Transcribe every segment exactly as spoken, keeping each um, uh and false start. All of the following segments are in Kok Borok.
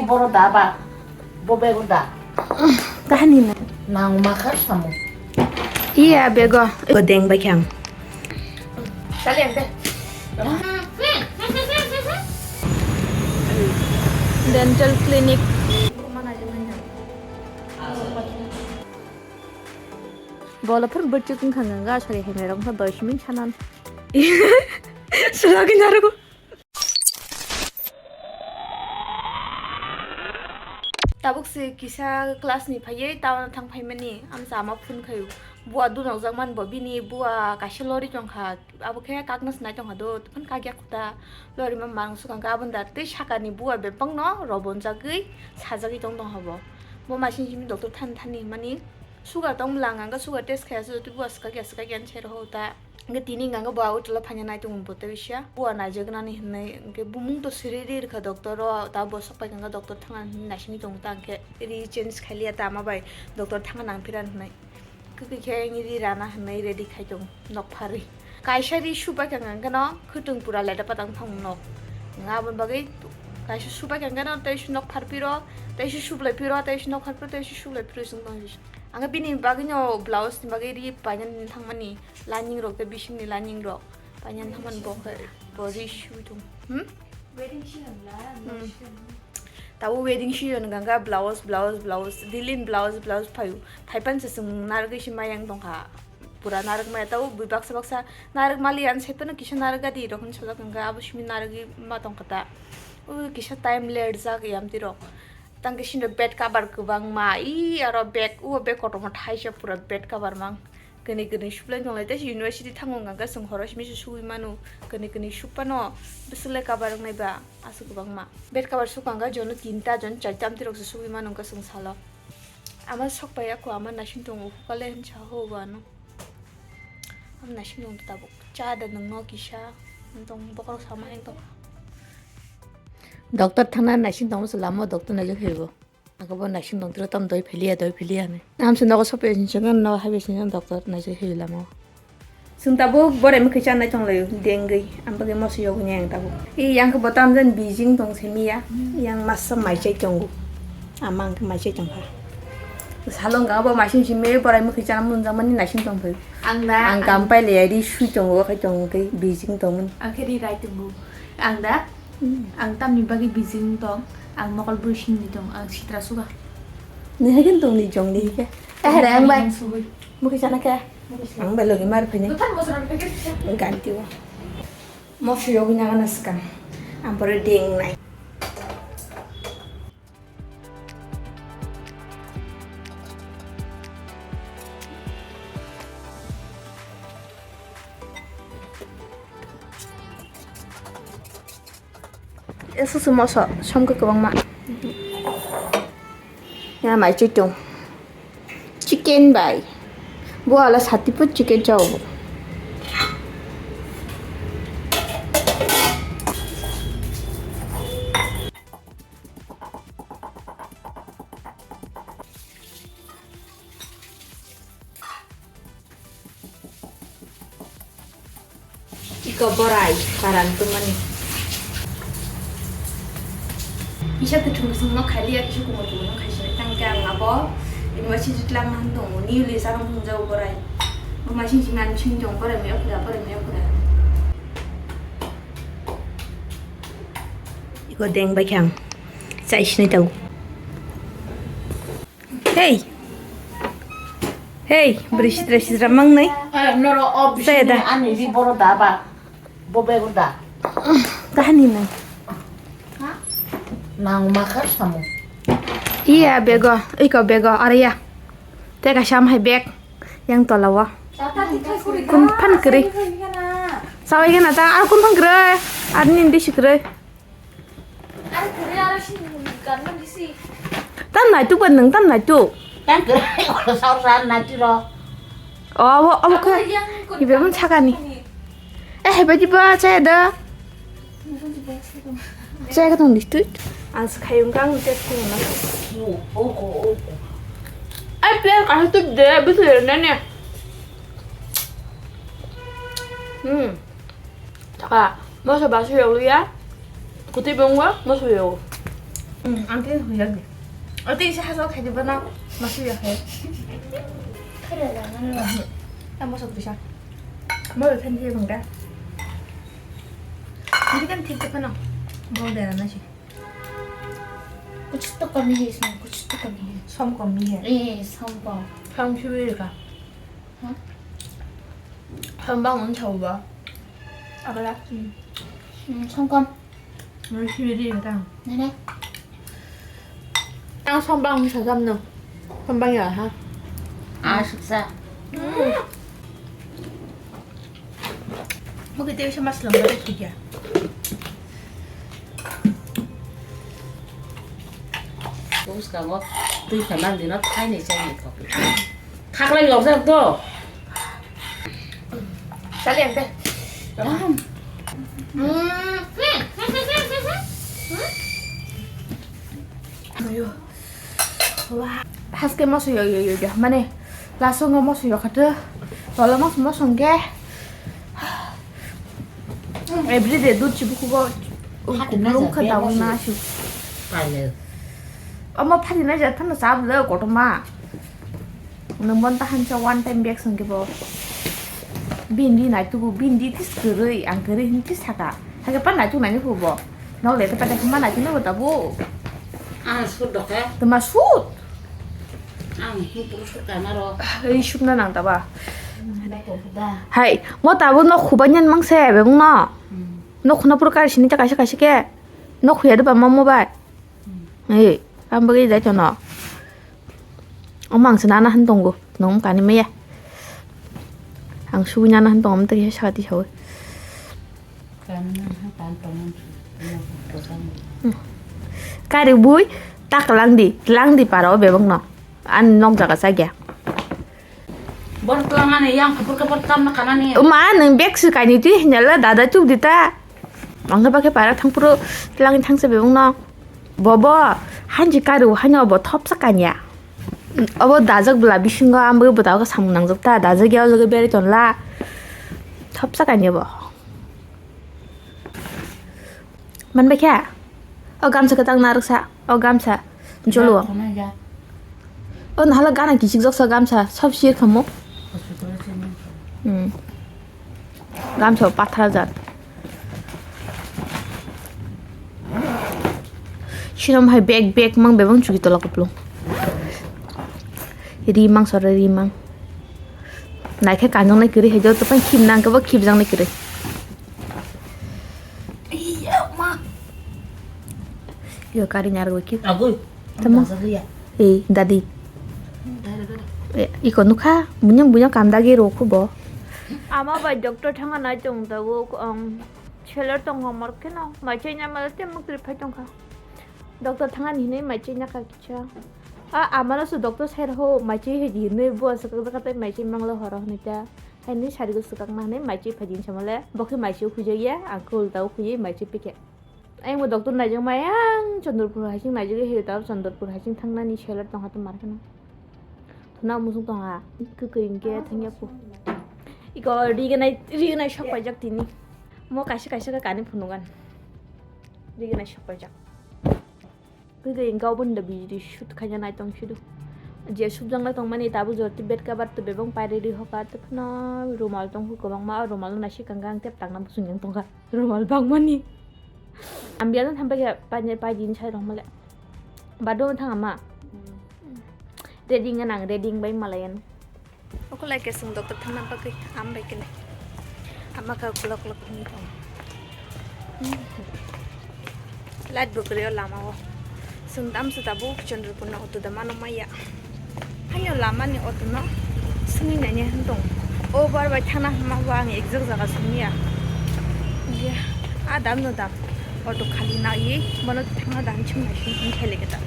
Boro da ba? Bo bego da? Kahani na. Nang ma kha samo. Iya bego. Bo deng bai khang. Sali ang de. Dental clinic. Bola phar bwchwk wngkha, ga sari hai mai rok wngkha, dos minute sanan. Sulagwi narwgo. Tabuk se kisa class ni phaiwi town thang phaimani, amsa ama phone khaio. Bua dunokjak man bo, bini bua kaisa lori tongkha, abo khe kakna se nai tongkha do, phano kakya khuta lori ma mang sukang khe, aboni da tei sakani bua bebak no robonjagwi sajagwi tong tongkha bo. Bo machine simi doctor thani thani hinmani sugar tong bwla ang khe sugar test khaiya se, tei bua swkakya swkakya hinwi sai rw ta. Hwnkhe tini hwnka khe bo utila phaina naitongo bo tei bisa. Bua naijaknani hwnwi hwnkhe bumung to siri ri rwkha doctor o, ta bo sok pai hwnka doctor thangna hwnwi naisingwi tongo ta, hwnkhe ri change khailiya ta, ama bai doctor thangna nang phira hwnwi. Kwkwi khe ri rana hwnwi ready khai tongo nok pharwi. Kaisa ri su pai hwnka hwnkhe no khwtwng pura leda patang thang nok. Hwnka aboni bagwi kaisa su pai hwnka no tei su nok phar phiro, tei su sublai phiro, tei su nok phar phiro, tei su sublai phiro chwng tong. Ang bini bagwi no blouse ni bagwi ri painani thangmani. Lining rok tei bisingni lining rok painani thangmani bo khe bo ri sui tong. Hmm? Wedding season la, hmm. Tabo wedding season hwnka khe blouse, blouse, blouse, daily ni blouse, blouse phaio. Thaipan se chwng narwgwi se mayang tongkha. Pura narwk maya tabo bui baksa baksa narwk mali ang sephano kisa narwk gadi rok hinwi sajak hwnka abo simi narwgwi ma tongkha ta. O kisa time late jak yamti rok. Tang khe sini bed cover kwbangma, i aro bag, o bag kotorma thaisa pura bed cover mang. Kwnwi kwnwi suplai tonglai, tei university thango hwnka khe chwng horo simi se sugwi mano. Kwnwi kwnwi suk phano bwswk lai cover wngnai ba, aswk kwbangma. Bed cover suk hwnka jono tinta, jono charta amtwi rok se sugwi mano hwnka chwng salo. Ama sok pai ya kho, ama naising tongo, hukale hinwi sa ho bo ano. Ama naising tongo tabuk. Cha da nwng no kisa, nwng tong bokhorok sama heng tong. Doctor thangna naising tongma se lama o doctor naijak phaibo. Ako bo naising tong tiro tam doi philia, doi philia hinwi. Amse nogo sope sinchang no haibe sinchang doctor naijak phai lama o. Chwng tabuk borai mwkhwi chanai tonglaio, dengwi, ang bagwi moso yogwi nai ang tabuk. I yang khe bo tamjani bijing tong simi ya, yang masa mai chai tongo. Ama ang khe mai chai tongkha. Salong ga bo maising simi borai mwkhwi chana munjakmani naising tongphai. Ang da, ang ang kam pailai ri sui tongo, khai tongo khe bijing tongmani. Ang khe ri rai tongo. Ang da, hmm. Ang tamni bagwi bijing tong, ang mokol bwsingni tong, ang sitra suga. Ni hai khe tong ni jong ni khe. Eh, ang bai. Ang sugwi. Mwkhwi chana khe. Mwkhwi chana. Ang bai logi mar phai ni. Buthar mosra packet khe. Ganti o. Moso yogwi nagana swkang. Ang pore deng nai. Eso se moso, som khe kwbangma. Ya mai chwi tong. Chicken bai. Bo ala sati put chicken chao bo. Iko borai, karan tumani. Kisa kuchung kuchung no khailiya, kisa kumur kumur no khaisai. Tangke ang abo, university tlang nang tongo, newly sarong thung jago borai. Buma sing sing nang sing jong borai me okra, borai me okra. Iko deng bai khang. Chai sinai tau. Hey. Hey, bwrwi sitra sitra mangnai. Eh, noro o bisi. Saya da. Ani ri boro da ba. Bo bego da. Kahani nai. Ha? Nang ma kha samo. Iya bego, iko bego, aro ya. Teka sam hai beg. Yang tola wa. Kun phan kere. Sawai gana ta, aro kun phan kere. Arni indi si kere. Tam nai tu ban nang tam nai tu. Tam kere ko sar sar nai tu ro. Oh, abo, abo khe. Ibe mun sakani. Eh, heba di ba, chaya da. Chaya ka tong di tu. Ang sakhayung kang test ko na. Ai, player ka tu de, betul ne ne. Hmm. Taka, moso basu ya uya. Kuti bongwa, moso yo. Hmm, ang tei huya di. O tei isa hasa khai di bana, masih ya khai. Kare la nang la. Tamo sok bisa. Mau than dia bangda. Ini kan tip apa no? Mau darah nasi. कुछ तो कमी है इसमें, कुछ तो कमी है। Som kom ni hai. A, som kom। Som siwi ka. Hah? Som bang un chau ba. Abala. Hmm, som kom। Mun siwi ri ka. Nene। Ang som bang sa jam no. Som bang ya ha. Ah, suksa। Mukhe tei se maslam bai thikya. Bwskango twi kha nang dino thainwi chaini thok. Khaklai yorjak do. Chale ang te. Ayo. Wah. Haske moso yo yo yo yo. Mane lasongo moso yo khate. Tolo moso moso hwnkhe. Everyday dud chibu kubo. Phatina kublung ja, kha bia daung moso. Na si. Pale. Omo phatina ja thano chablo kotorma. Nwng bon ta hansa one time bag songke bo. Bindi nai tubu bindi tis kwrwi ang kwrwi hin tis saka. Hake pa nai tu nai ni bo. Nok le te pa te ma nai tu no bo tabu. Ang sut dokhe. Tuma sut. Ang hin puru sut kana ro. Ei sut na nang taba. Hai, mo tabu nok khuba nyan mang se bebung no. Hmm. Nok khuna puru kar sini ta kaisa kaisa ke. Nok khuya de ba ma mo bai. Hmm. Ei, ang bagwi dai tono. Omo ang se nana han tongo, nong kani maya. Ang subui nana han tongo, amtwi sakati sawi. Kani nana han tan tongo, nong kosan. Hmm. Kari bui, tak lang di, lang di paro bebak no. An nok jaga sagya. Bor tongani yang kapur kapur tam na kanani. Ma, nang bag su kani ti hinjala dada chuk dita. Ang ke pakai para thang puro lang thang se bebak no. Bobo, hanji karu, hanya obo thopsa kanya. Obo dajak bela bisingo ambo bwtao samung nangjak ta, dajak ya o jaga beri tonla. Thopsa kanya bo. Man bekha? O gamsa kwtang narwksa, o gamsa. Jolo. O nahala gana kichik joksa gamsa, sob sir khamo. Hmm. Gamsa pathar jar. Sinom hai bag bag mang bebang chuki tola koplo. Ri mang sore ri mang. Naikhe kanjang nai kiri hai jok topang khim nang kebo khim jang nai kiri. Iya ma. Yo kari nyar go ki. Agul. Tamo. Dasa ya. Eh, dadi. Dada dada. Eh, iko nukha, bunyang bunyang kam dagi rokhu bo. Ama bai doctor thanga nai tong tago, ang seller tong homor kheno, maichai nya mala te muk tri phai tongkha. Doctor thanga ni hinui maichai nya kha kicha. A, amano su doctor sai rokho, maichai hai di hinui bo aswk kha tai maichai mangla horo hinui ta. Hai hinui sari go swkang na hinui maichai phai di hinui samale, bo khe maichai khuijak ya, ang khe ulta o khuiwi maichai pikhe. Ayang bo doctor naijak mai, ayang Chandrapur haising naijak, he ta Chandrapur haising thangnani seller tongha to mar kheno. Thuna musung tongha, kwkwi hinkhe thangya po. Iko riganai, riganai sok paijak tini. Mo kaisa kaisa khe kani phunugan. Riganai sok paijak. Kwkwi hinkhe oboni da bijli shoot khaina nai tong sidu. Je subjak nai tongmani tabuk jora tei bed cover tei bebak pairwi ri hoka tei phano rumal tongkhu kwbangma, o rumal no naisik kangkhe ang tei tangna muchung yang tongkha. Rumal bangmani. Ang biyano thampakhe paini, paidini sai rwngmale. Bathroom thang ama. Hmm. Ready wngna nang, ready wngbai malayan. Okolai ke chwng doctor thangna bagwi am bai kene. Ama kha ukulok ukulok wngwi tongo. Hmm. Light bo kwrwi o lama o. Chwng dam se tabuk Chandrapur no auto da mano maya. Haino lama ni auto no swngwi nai nai hwn tong. O bar bai thangna hwnma bo ang ekjak jaga swngya. Hinkhe a dam no dam auto khali naiwi bono thangna dam chwng nai sini hwn khe leke ta.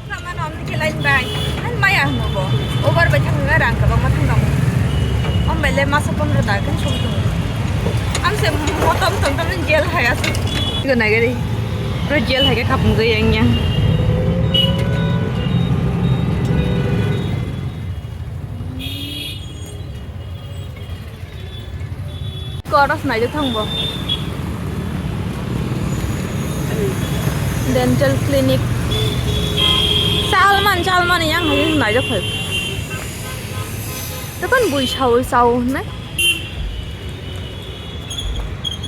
Lama no amni khe line bai. Ang maya hwnmo bo. O bar bai thangna rang kwbangma thang dong. Om bai le masa pondro da khe song tongo. Am se motom tom tom jail hai aswk. Go nai gari. Pro jail hai khe khapung jai yang yang. Koros naijak thang bo. Dental clinic. Man chalmani yang hai naijak phai. Tokon bui sao sao hwnwi.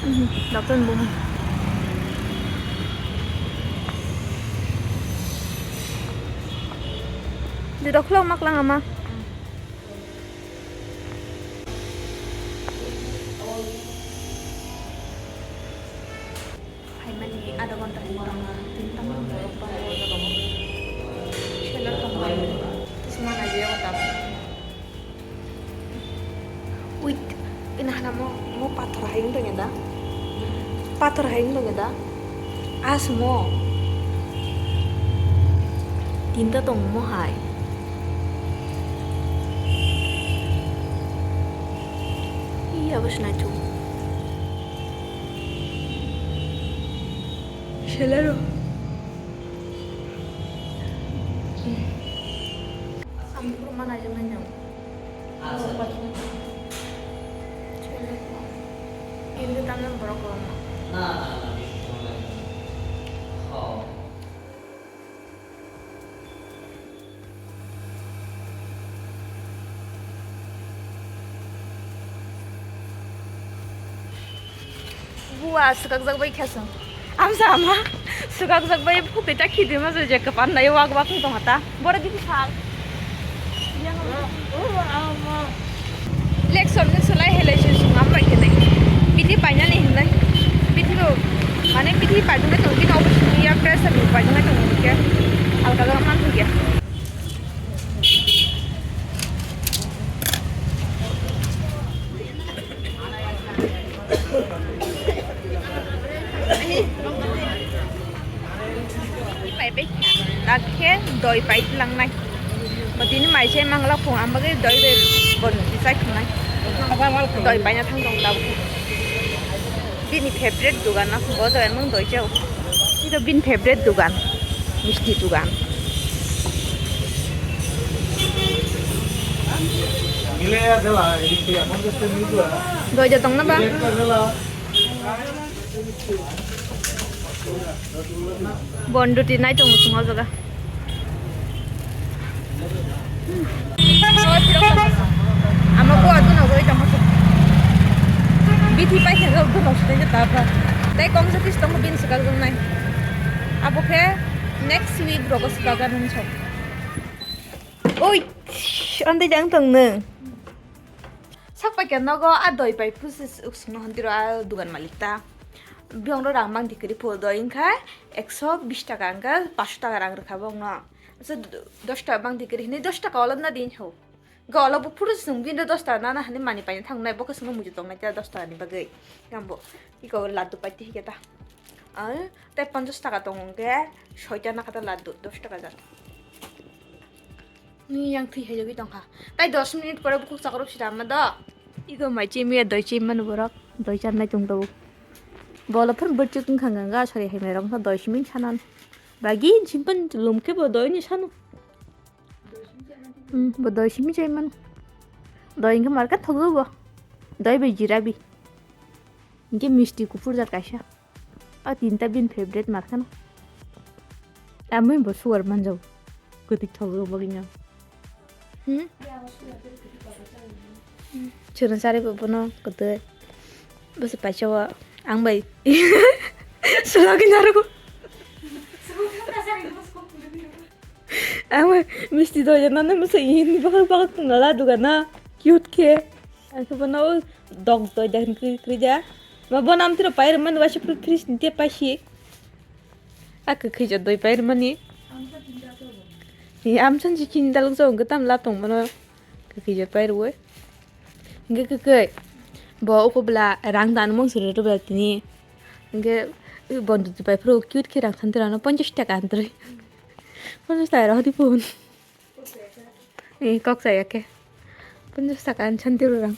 Mhm, doctor ni bumung. Di dokhlo mak lang ama. Phaimani adha ghonta hinwi tongna, tini tamo borok ba o jaga o. Seller tongmani, kisima naijayago tabuk. Wait, ina hana mo, mo pathor hai wng tongya da? Pathor hai wng tongya da? As mo. Tinta tong mo hai. Iya, bos na chung. Selero. Ang pura mana aja manyang. Ini tangan borok. Bua swkakjak bai khe chwng. Amsa ama swkakjak bai phuti ta khidi ma je kwpan nai wak wak wng tong ta. Boro bini sal. Election ni sulai hele se sung am bai khe nai. Bithi painani hinlai. Bithi bo mane bithi painani tong bini obo sung ya press ni painani tong ke. Alka ga man ya. Pai bai kha. Dakhe doi pai langnai. Bo tini mai se mangla phung, ang bagwi doi bai bon chai thungnai. Doi paina thang tong tabuk. Bini favorite dugan na phung, bo doi mung doi chao. Ito bini favorite dugan, misti dugan. Doi ja tong na ba? Bon duty nai tong sung o jaga. Ama ko adu na goi tong. Bithi pai khe go no sute ta ba. Tai kong sa kis tong bin sa kal nai. Abo khe next week rogo sa kal nung so. Oi, ande jang tong ne. Sak paikha nogo a doi pai phusi sukno hantiro a dugan malik ta. Biyong ro rang mang dikri pho doi wngkha ekso bish taka wngkha, paanch taka rang rwkha bongno. Asa dos taka mang dikri hinwi dos taka olop na din ho. Ga olop bo phuru sung bini dos taka nana hani mani paina thangnai, bo khe sungno muitu tongnai ta dos taka ni bagwi. Gambo iko laddu paiti hikhe ta. Ai, tai ponchas taka tongo hwnkhe soita nakha ta laddu, dos taka jar. Ni yang thwi hai jagwi tongkha. Tai dos minute pore bukhuk chakrok sida ma do. Igo mai chimi ya doi chimi manu borok. Doi charnai tong do. Bolo phun burchuk wngkha ga sari hai mai rok doi simi sanan. Bagi simpan lum khe bo doi ni sanu. Hmm, bo doi simi chai manu. Doi wngkha marka thogo bo. Doi bai jira bi. Hingke misti kuphur jat kaisa. A tinta bini favorite markana. Amui bo sugar manjao. Kwtwi thogo bagwino. Hmm? Chwrwng chari bo bono kwtwi. Bwswk paisa o ang bai. Sulogwi narugo. Ang bai misti doi jana nang bwswk ini bakhak bakhak tongla dugana. Cute khe. Ang khe bono dog doi da hwn kri kri da. Ma bo nam tiro pai rwmani waisa fridge ni te paisi. A kwkhwija doi pai rwmani. Ni amsan si chini dalok jao hwnkhe tam la tong mano. Kwkhwija pai rwui. Hwnkhe kwkhwi. Bo uko bwla rang dan mung suri rwbwla tini. Hwnkhe bondo bai phuru cute khe rang thantirano ponchas taka antrwi. Ponchas taka rohordi phone. Ni kok saya khe. Ponchas taka an chanti rang.